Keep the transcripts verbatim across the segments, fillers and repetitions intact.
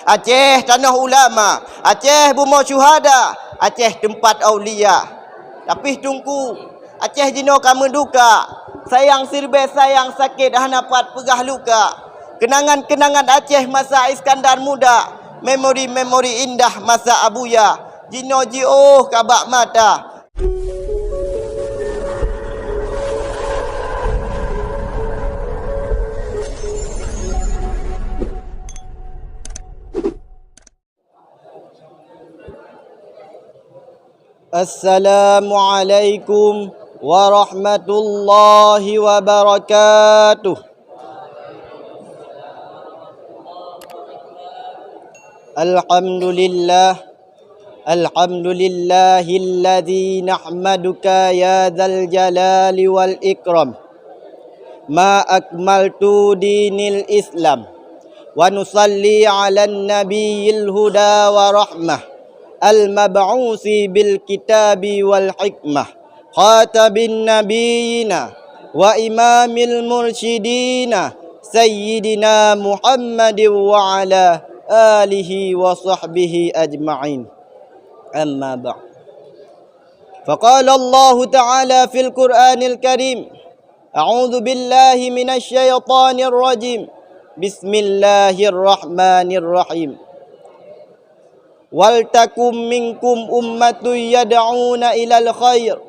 Aceh tanoh ulama, Aceh bumoe syuhada, Aceh teumpat aulia. Tapi Teungku, Aceh jinoe ka meuduka, sayang siribée sayang sakét hana pat peugah luka. Kenangan-kenangan Aceh masa Iskandar Muda, memori-memori indah masa Abuya, jinoe jiôh ka bak mata. Assalamualaikum warahmatullahi wabarakatuh. Alhamdulillah. Alhamdulillahilladzi nahmaduka ya dzal jalali wal ikram. Ma akmaltu dinil Islam. Wa nusalli 'alan nabiyyil huda wa rahmah. Al-mab'usi bil kitabi wal hikmah. Khatabin nabiyyina wa imamil mursyidina. Sayyidina Muhammadin wa 'ala alihi wa sahbihi ajma'in. Amma ba'd. Faqala Allahu ta'ala fil Qur'anil Karim, a'udzu billahi minasy syaithanir rajim. Bismillahirrahmanirrahim. Wal takum minkum ummatun yad'una ilal khair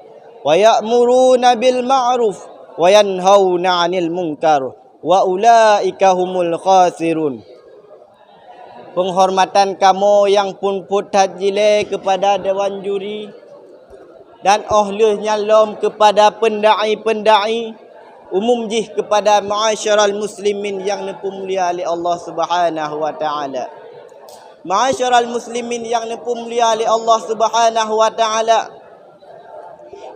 wa ya'muruna bil ma'ruf wa yanhauna 'anil munkar wa ulaika humul khasirun. Peunghormatan kamoe nyang phon-phon that jilée keupada dewan juri dan óh lheueh nyan lom keupada peundai-peundai, umum jih keupada ma'asyiral muslimin nyang neupeumulia lé Allah Subhanahu wa Ta'ala. Ma'asyiral muslimin nyang neupeumulia lé Allah Subhanahu wa Ta'ala,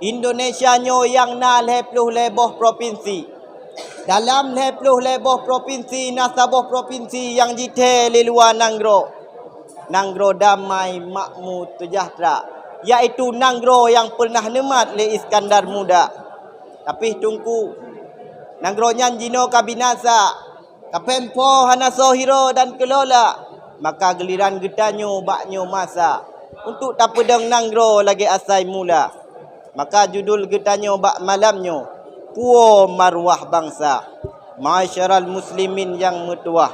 Indonesia nyoe nyang na lhée ploh lhée boh propinsi. Dalam lhée ploh lhée boh propinsi na saboh propinsi nyang jithée lé luwa nanggroe. Nanggroe damai, makmu, seujahteura, yaitu nanggroe nyang peunah neumat lé Iskandar Muda. Tapi Teungku, nanggroe nyan jinoe ka binasa. Ka phon po hana soe hiroe dan keulola, maka giliran geutanyoe bak nyoe masa untuk tapeudong nanggroe lagée asai mula. Maka judul geutanyoe bak malam nyoe, Puwoe Maruwah Bansa. Ma'asyiral muslimin nyang meutuwah,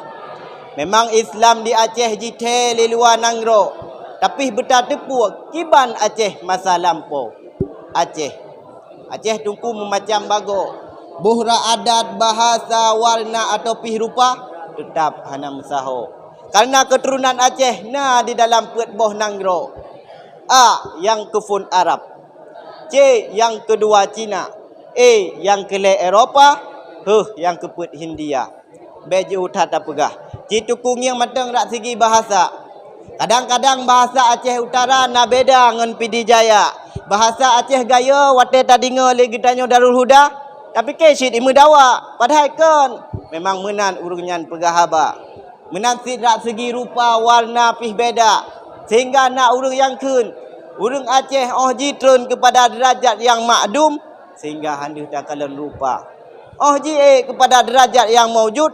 memang Islam di Aceh jithée lé luwa nanggroe, tapi beutateupeue kiban Aceh masa lampôh. Aceh Aceh Teungku meumacam bagoe. Boh ra adat, bahasa, warna atau pih rupa, teutab hana meusaho. Kareuna keuturonan Aceh na di dalam peuet boh nanggroe. A, nyang keuphon Arab. C, nyang keudua Cina. E, nyang keulhée Eropa. H, nyang keupeuet Hindia. Bék jiôh that tapeugah. Cit Teungku ngieng mantong rak sigi bahasa. Kadang-kadang bahasa Aceh Utara na beda ngon Pidie Jaya. Bahasa Aceh Gayo watée tadeungoe lé geutanyoe Darul Huda, tapike cit imeudawa, padahai kon. Memang meunan ureuëng nyan peugah haba. Meunan cit rak sigi rupa, warna pih beda, sehingga na ureuëng nyang kheun, ureuëng Aceh óh jitreun keupada deurajat nyang makdum, sehingga hana takalon rupa. Óh jiék keupada deurajat nyang maujud,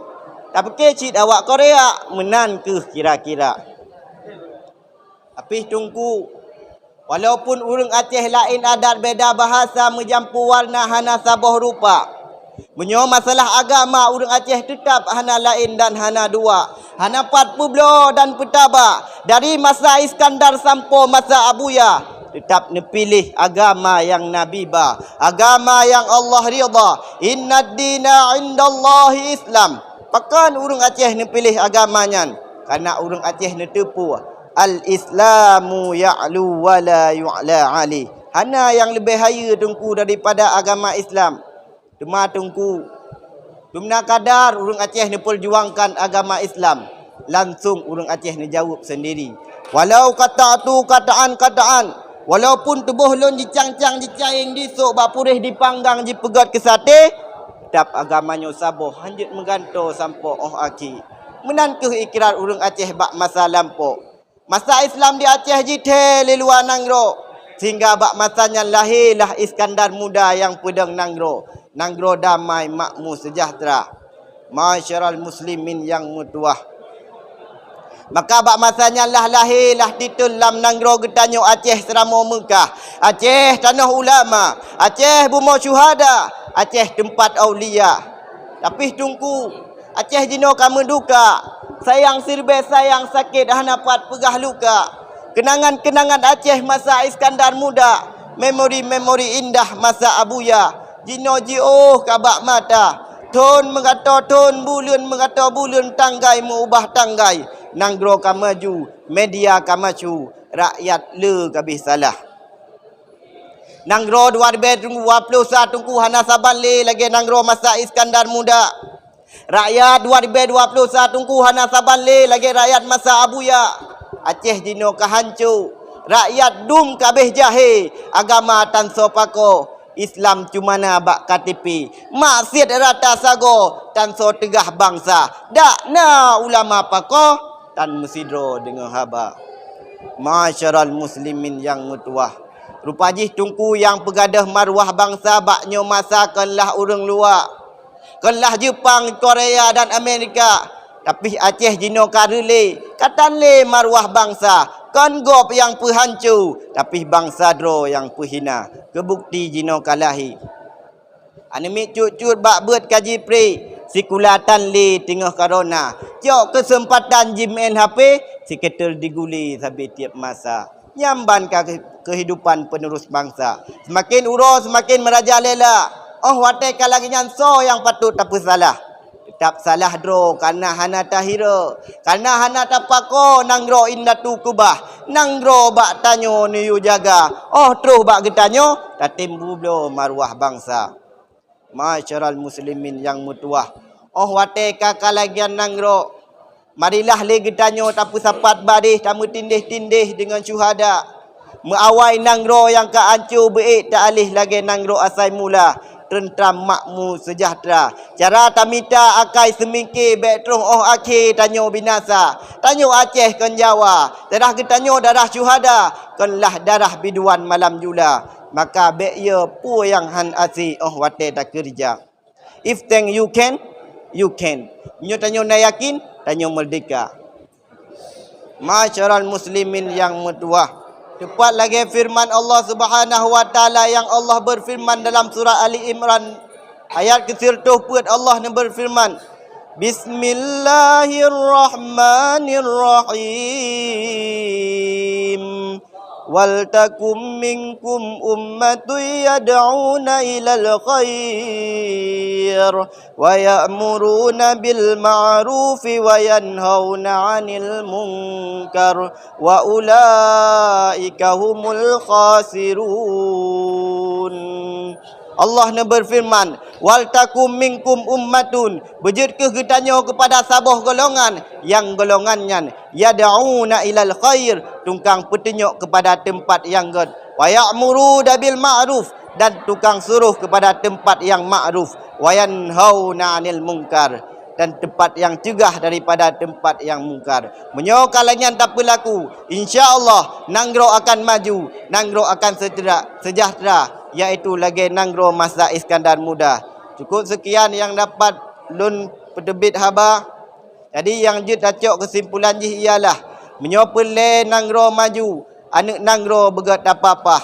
tapike cit awak Korea, meunan kheueh kira-kira. Tapi Teungku, walaupun ureuëng Aceh laén adat, beda bahasa, meujampu warna, hana saboh rupa, meunyoe masalah agama, ureuëng Aceh teutab hana laén dan hana dua, hana pat peubloe dan peutaba. Dari masa Iskandar sampoe masa Abuya, teutab neupiléh agama nyang Nabi ba, agama nyang Allah ridha. Innad dina indallahi Islam. Pakon ureuëng Aceh neupiléh agama nyan? Kareuna ureuëng Aceh neuteupeue, al-Islamu ya'lu wa la yu'la alaih. Hana nyang leubeh hayeue Teungku daripada agama Islam. Teuma Teungku, teuma kadar ureuëng Aceh neupeujuangkan agama Islam, langsong ureuëng Aceh neujaweueb seundiri. Walau qata'tu qat'an qat'an, walaupun tuboh lôn jicang-cang, jicayeng disok, bak puréh dipanggang, jipeugét keu saté, teutab agama nyoe saboh, hanjeuet meugantoe sampoe óh akhé. Meunan kheueh ikrar ureuëng Aceh bak masa lampôh. Masa Islam di Aceh jithée lé luwa nanggroe, sehingga bak masa nyan lahé lah Iskandar Muda nyang peudong nanggroe, nanggroe damai, makmu, seujahteura. Ma'asyiral muslimin nyang meutuwah, Maka bak masa nyan lah lahé, lah titeun lam nanggroe geutanyoe Aceh seuramoe Meukah, Aceh tanoh ulama, Aceh bumoe syuhada, Aceh teumpat aulia. Tapi Teungku, Aceh jinoe ka meuduka, sayang siribée sayang, sakét hana pat peugah luka. Keunangan-keunangan Aceh masa Iskandar Muda, memori-memori indah masa Abuya, jinoe jiôh ka bak mata. Thon meugato thon, buleuen meugato buleuen, tanggai meu-ubah tanggai. Nanggroe ka maju, media ka masyhu, rakyat le ka abéh salah. Nanggroe dua ribée dua ploh sa Teungku hana saban lé lagée nanggroe masa Iskandar Muda. Rakyat dua ribée dua ploh sa Teungku hana saban lé lagée rakyat masa Abuya. Aceh jinoe ka hanco, rakyat dum ka abéh jahé, agama tan soe pakoe, Islam cuma na bak K T P, maksiet rata sagoe, tan soe teugah bansa. Dak na ulama pakoe, tan meusidroe deungoe haba. Ma'asyiral muslimin nyang meutuwah, rupa jih Teungku nyang peugadôh maruwah bansa bak nyoe masa kon lah ureuëng luwa, kon lah Jeupang, Korea dan Amerika. Tapi Aceh jinoe ka reulée, ka tan lé maruwah bansa, kon gob nyang peuhanco, tapi bansa droe nyang peuhina. Keubukti jinoe ka lahé. Aneuk miet cut-cut bak beuet ka jipré, sikula tan lé teungoh corona. Cok keuseumpatan jimeu'en H P, sikeuteu diguli sabe tieb masa. Nyan ban ka keuhidupan penerus bansa. Seumaken uroe seumaken meurajalela. Óh watée ka lagée nyan soe nyang patôt tapeusalah? Teutab salah droe, kareuna hana tahira, kareuna hana tapakoe nanggroe indatu keubah, nanggroe bak tanyoe neuyue jaga. Óh troh bak geutanyoe, tatem bubloe maruwah bansa. Ma'asyiral muslimin nyang meutuwah, óh watée ka ka lagée nyan nanggroe, marilah lé geutanyoe tapeusapat badeh, tameutindeh-tindeh deungon syuhada. Meuawai nanggroe nyang ka anco beuék taaléh lagée nanggroe asai mula, teuntra makmu seujahteura. Cara tamita akai seumingke bék troh óh akhé tanyoe binasa. Tanyoe Aceh kon Jawa, darah geutanyoe darah syuhada, kon lah darah biduan malam jula. Maka bék yo peue nyang han asé óh watée takeurija. If think you can, you can. Meunyoe tanyoe na yakin, tanyoe meurdeka. Ma'asyiral muslimin nyang meutuwah, teupat lagée feureuman Allah Subhanahu wa Taala nyang Allah beufeureuman dalam surat Ali Imran, ayat keu sireutôh peuet, Allah neubeufeureuman, "Bismillahirrahmanirrahim. Wal takum minkum ummatun yad'una ilal khair, wa ya'muruna bil ma'rufi wa yanhauna 'anil munkar, wa ulaika humul khasirun." Allah neubeufeureuman, "Wal takum minkum ummatun," beujeuet kheueh geutanyoe keupada saboh golongan, nyang golongan nyan, "yad'una ilal khair," tungkang peutunyok keupada teumpat nyang gét, "wa ya'muruna bil ma'ruf," dan tukang suroh keupada teumpat nyang ma'ruf, "wa yanhauna 'anil munkar," dan teumpat nyang ceugah daripada teumpat nyang mungkar. Meunyoe ka lagée nyan tapeulaku, insya Allah nanggroe akan maju, nanggroe akan seutera-, seujahteura, yaitu lagée nanggroe masa Iskandar Muda. Cukup seukian nyang dapat lôn peuteubiet haba. Jadi nyang jeuet tacok keusimpulan jih ialah, meunyoe peureulée nanggroe maju, aneuëk nanggroe beugét tapapah.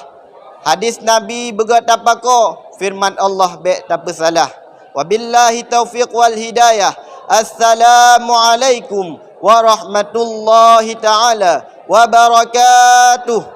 Hadis Nabi beugét tapakoe, feureuman Allah bék tapeusalah. Wabillahi taufiq wal hidayah. Assalamualaikum warahmatullahi taala wabarakatuh.